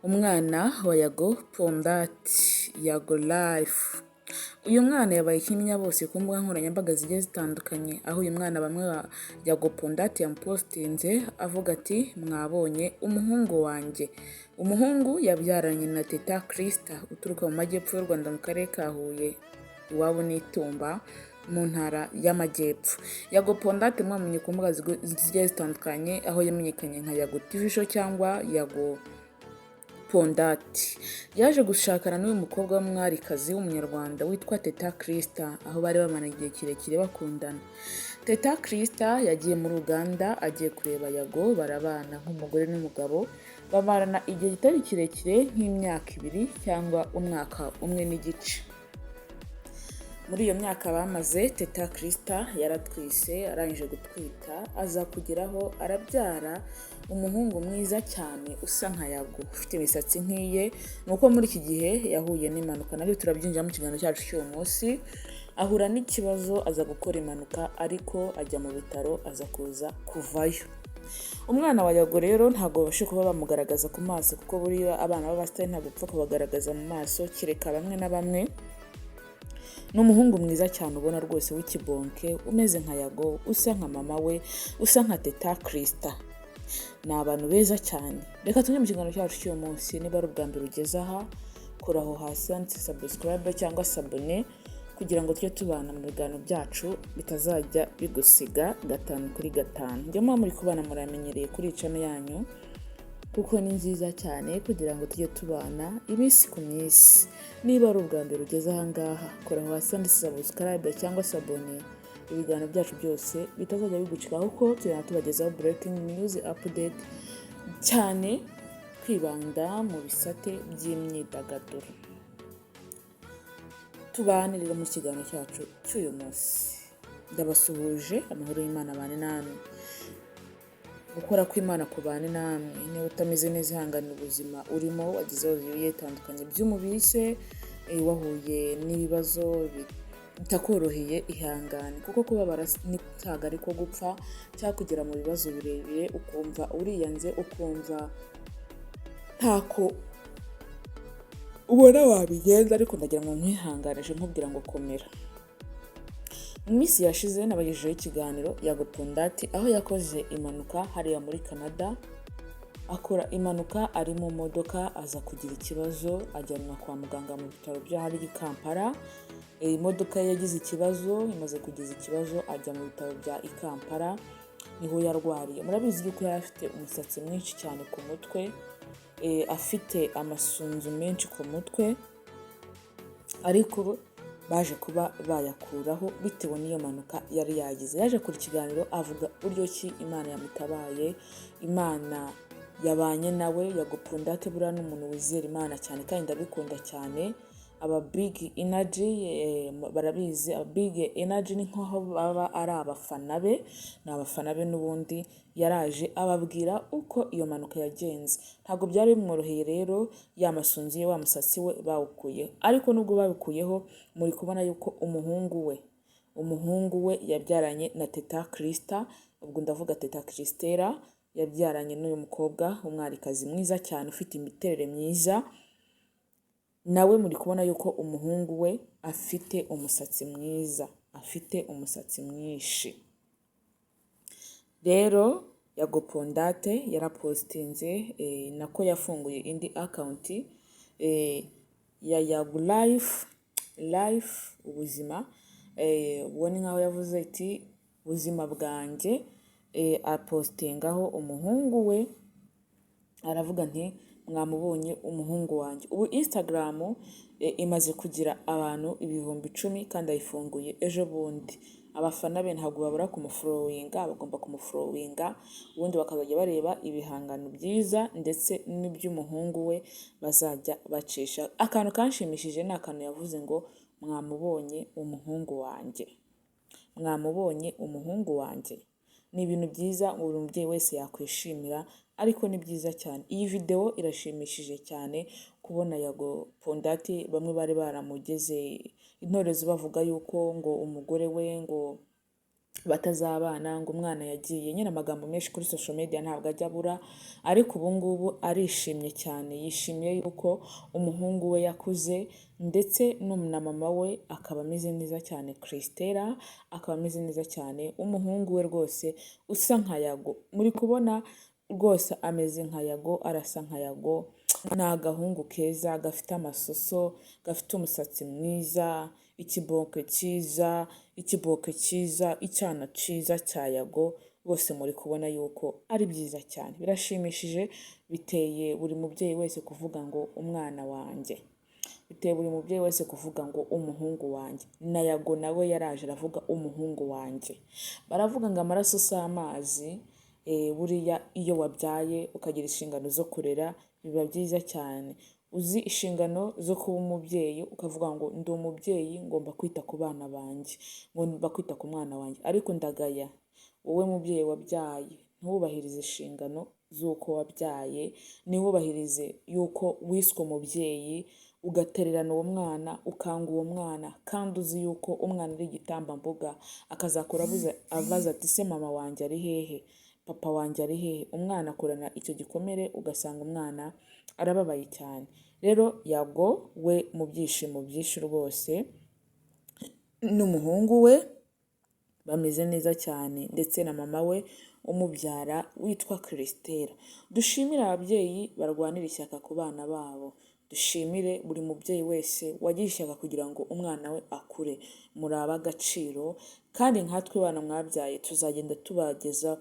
Umwana wa Yago Pon Dat, Yago Life. Uyu mwana yabaye ikimenyabose ku mbuga nkoranyambaga zigiye zitandukanye, aho uyu mwana bamwe ba Yago Pon Dat yamupostinze avuga ati: "Mwabonye umuhungu wanjye." Umuhungu yabyaranye na Teta Christa uturuka mu majyepfo y'u Rwanda, mu karere ka Huye, iwabo ni Itumba mu ntara y'Amajyepfo. Yago Pon Dat mwamenye ku mbuga zigiye zitandukanye, aho yamenyekanye nka Yago TV Show cyangwa Yago Pon Dat. Yaje gushakana n'uyu mukobwa w'umwarikazi w'umunyarwanda witwa Teta Christa, aho bari bamaranye igihe kirekire bakundana. Teta Christa yagiye muri Uganda agiye kureba Yago, barabana nk'umugore n'umugabo, bamarana igihe kitari kirekire nk'imyaka 2 cyangwa umwaka umwe n'igice. Muri iyo myaka bamaze, Teta Christa yaratwise, arangije gutwita aza kugeraho arabyara umuhungu mwiza cyane usa nka Yago, ufite imisatsi nk'iye. Ni uko muri iki gihe yahuye n'impanuka, nabyo turabyinjira mu kiganiro cyacu cy'uyu munsi, ahura n'ikibazo aza gukora impanuka, ariko ajya mu bitaro aza kuza kuvayo. Umwana wa Yago rero ntabwo babasha kuba bamugaragaza ku maso, kuko buriya abana b'abasitari ntabwo upfa kubagaragaza mu maso, kereka bamwe na bamwe. Ni umuhungu mwiza cyane ubona rwose w'ikibonke, umeze nka Yago, usa nka mama we, usa nka Teta Christa. Ni abantu beza cyane. Reka tujye mu kiganiro cyacu cy'uyu munsi. Niba ari ubwa mbere ugeze aha, kora aho hasi handitse subscribe cyangwa s'abonner, kugira ngo tujye tubana mu biganiro byacu bitazajya bigusiga gatanu kuri gatanu. Njye muba muri kubana muramenyereye kuri channel yanyu, kuko ni nziza cyane kugira ngo tujye tubana iminsi ku minsi. Niba ari ubwa mbere ugeze aha ngaha, kora aho hasi handitse subscribe cyangwa s'abonner, ibiganiro byacu byose bitazajya bigucika, kuko tugenda tubagezaho breaking news update, cyane kwibanda mu bisate by'imyidagaduro. Tubane rero mu kiganiro cyacu cy'uyu munsi. Ndabasuhuje, amahoro y'Imana abane namwe, gukora kw'Imana kubane namwe. Niba utameze neza, ihangane, ubuzima urimo wagize ibibazo bigiye bitandukanye by'umubiri se, wahuye n'ibibazo bitakoroheye, ihangane, kuko kubabara ntabwo ari ko gupfa, cyangwa kugera mu bibazo birebire ukumva uriyanze, ukumva ntako ubona wabigenza, ariko ndagira ngo nkwihanganishe nkubwira ngo komera. Mu minsi yashize nabagejejeho ikiganiro Yago Pon Dat, aho yakoze impanuka hariya muri Canada, akora impanuka ari mu modoka, aza kugira ikibazo ajyanwa kwa muganga mu bitaro byo hariya i Kampala. Imodoka ye yagize ikibazo, imaze kugiza ikibazo ajya mu bitaro bya i Kampala, niho yarwariye. Murabizi yuko yari afite umusatsi mwinshi cyane ku mutwe, afite amasunzu menshi ku mutwe, ariko baje kuba bayakuraho bitewe n'iyo mpanuka yari yagize. Yaje kuri ikiganiro avuga uburyo ki Imana yamutabaye, Imana yabanye nawe. Yago Pon Dat buriya ni umuntu wizera Imana cyane, kandi ndabikunda cyane. Aba big energy barabizi, aba big energy ni nkaho baba ari abafana be, ni abafana be n'ubundi. Yaraje ababwira uko iyo mpanuka yagenze. Ntabwo byari bimworoheye rero, ya masunzu ye, wa musatsi we bawukuyeho, ariko nubwo babikuyeho, muri kubona yuko umuhungu we yabyaranye na Teta Christa, ubwo ndavuga Teta Christella yabyaranye n'uyu mukobwa w'umwarikazi mwiza cyane, ufite imiterere myiza, nawe muri kubona yuko umuhungu we afite umusatsi mwiza, afite umusatsi mwinshi. Rero Yago Pon Dat yarapostinze, nako yafunguye indi account ya Yago Life, Life ubuzima, ubwo ni nkaho yavuze ati "Buzima bwanjye", apostingaho umuhungu we, aravuga nti: "Mwamubonye umuhungu wanjye." Ubu Instagram imaze kugira abantu 10,000 kandi ayifunguye ejo bundi. Abafana be ntabwo babura kumufollowinga, bagomba kumufollowinga, ubundi bakazajya bareba ibihangano byiza ndetse n'iby'umuhungu we bazajya bacisha. Akantu kanshimishije ni akantu yavuze ngo: "Mwamubonye umuhungu wanjye, mwamubonye umuhungu wanjye." Ni ibintu byiza buri mubyeyi wese yakwishimira, ariko ni byiza cyane. Iyi videwo irashimishije cyane kubona Yago Pon Dat, bamwe bari baramugeze intorezo bavuga yuko ngo umugore we ngo Batazabana, ngo umwana yagiye nyine, amagambo menshi kuri social media ntabwo ajya abura. Ariko ubu ngubu arishimye cyane, yishimiye yuko umuhungu we yakuze, ndetse na mama we akaba ameze neza cyane, Christella akaba ameze neza cyane. Umuhungu we rwose usa nka Yago, muri kubona rwose ameze nka Yago, arasa nka Yago. Ni agahungu keza, gafite amasoso, gafite umusatsi mwiza, ikiboke cyiza, ikiboke cyiza, icyana cyiza cya Yago. Bose muri kubona yuko ari byiza cyane, birashimishije, biteye buri mubyeyi wese kuvuga ngo "Umwana wanjye", biteye buri mubyeyi wese kuvuga ngo "Umuhungu wanjye". Na Yago nawe yaraje aravuga "Umuhungu wanjye". Baravuga ngo amaraso si amazi. Buriya iyo wabyaye ukagira inshingano zo kurera, biba byiza cyane. Uzi inshingano zo kuba umubyeyi, ukavuga ngo "Ndi umubyeyi, ngomba kwita ku bana banjye, ngomba kwita ku mwana wanjye". Ariko ndagaya wowe mubyeyi wabyaye ntiwubahirize inshingano z'uko wabyaye, ntiwubahirize yuko wiswe umubyeyi, ugatererana uwo mwana, ukanga uwo mwana, kandi uzi yuko umwana ari igitambambuga, akazakura abaza ati "Se mama wanjye ari hehe? Papa wanjye ari hehe?" Umwana akurana icyo gikomere, ugasanga umwana arababaye cyane. Rero Yago we mu byishimo byinshi rwose, n'umuhungu we bameze neza cyane, ndetse na mama we umubyara witwa Christella. Dushimire ababyeyi barwanira ishyaka ku bana babo, dushimire buri mubyeyi wese wagize ishyaka kugira ngo umwana we akure. Muri ab'agaciro, kandi nkatwe bana mwabyaye tuzagenda tubageza,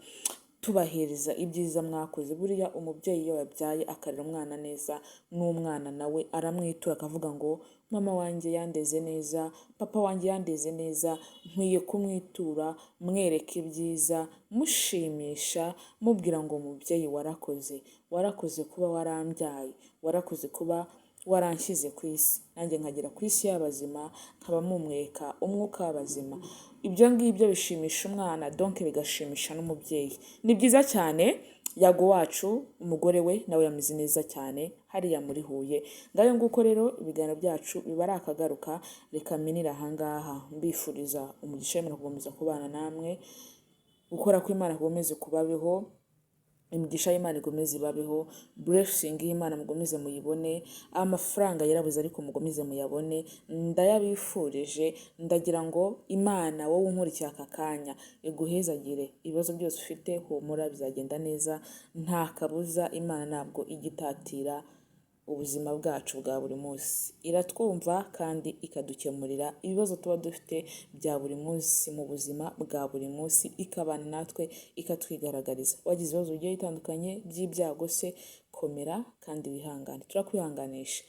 tubahereza ibyiza mwakoze. Buriya umubyeyi iyo yabyaye akarera umwana neza, n'umwana nawe aramwitura, akavuga ngo "Mama wanjye yandeze neza, papa wanjye yandeze neza, nkwiye kumwitura, mwereka ibyiza, mushimisha, mubwira ngo mubyeyi warakoze, warakoze kuba warambyaye, warakoze kuba waranshyize ku isi, nanjye nkagera ku isi y'abazima, nkaba mpumeka umwuka w'abazima." Ibyo ngibyo bishimisha umwana, donc bigashimisha n'umubyeyi, ni byiza cyane. Yago wacu, umugore we nawe yameze neza cyane hariya muri Huye. Ngayo nguko rero, ibiganiro byacu biba ari akagaruka. Reka minire ahangaha, mbifuriza umugisha w'Imana gukomeza kubana namwe, gukora kw'Imana gukomeze kubabeho, imigisha y'Imana ikomeze ibabeho, blessing y'Imana mukomeze muyibone. Amafaranga yarabuze ariko mukomeze muyabone, ndayabifurije. Ndagira ngo Imana, wowe unkurikiye aka kanya, iguhezagire. Ibibazo byose ufite, humura, bizagenda neza, nta kabuza. Imana ntabwo ijya itatira ubuzima bwacu bwa buri munsi, iratwumva kandi ikadukemurira ibibazo tuba dufite bya buri munsi mu buzima bwa buri munsi, ikabana natwe, ikatwigaragariza. Wagize ibibazo bigiye bitandukanye by'ibyago se, komera kandi wihangane, turakwihanganisha.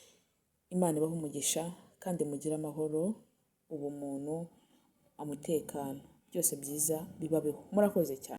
Imana ibahe umugisha kandi mugire amahoro, ubumuntu, umutekano, byose byiza bibabeho. Murakoze cyane.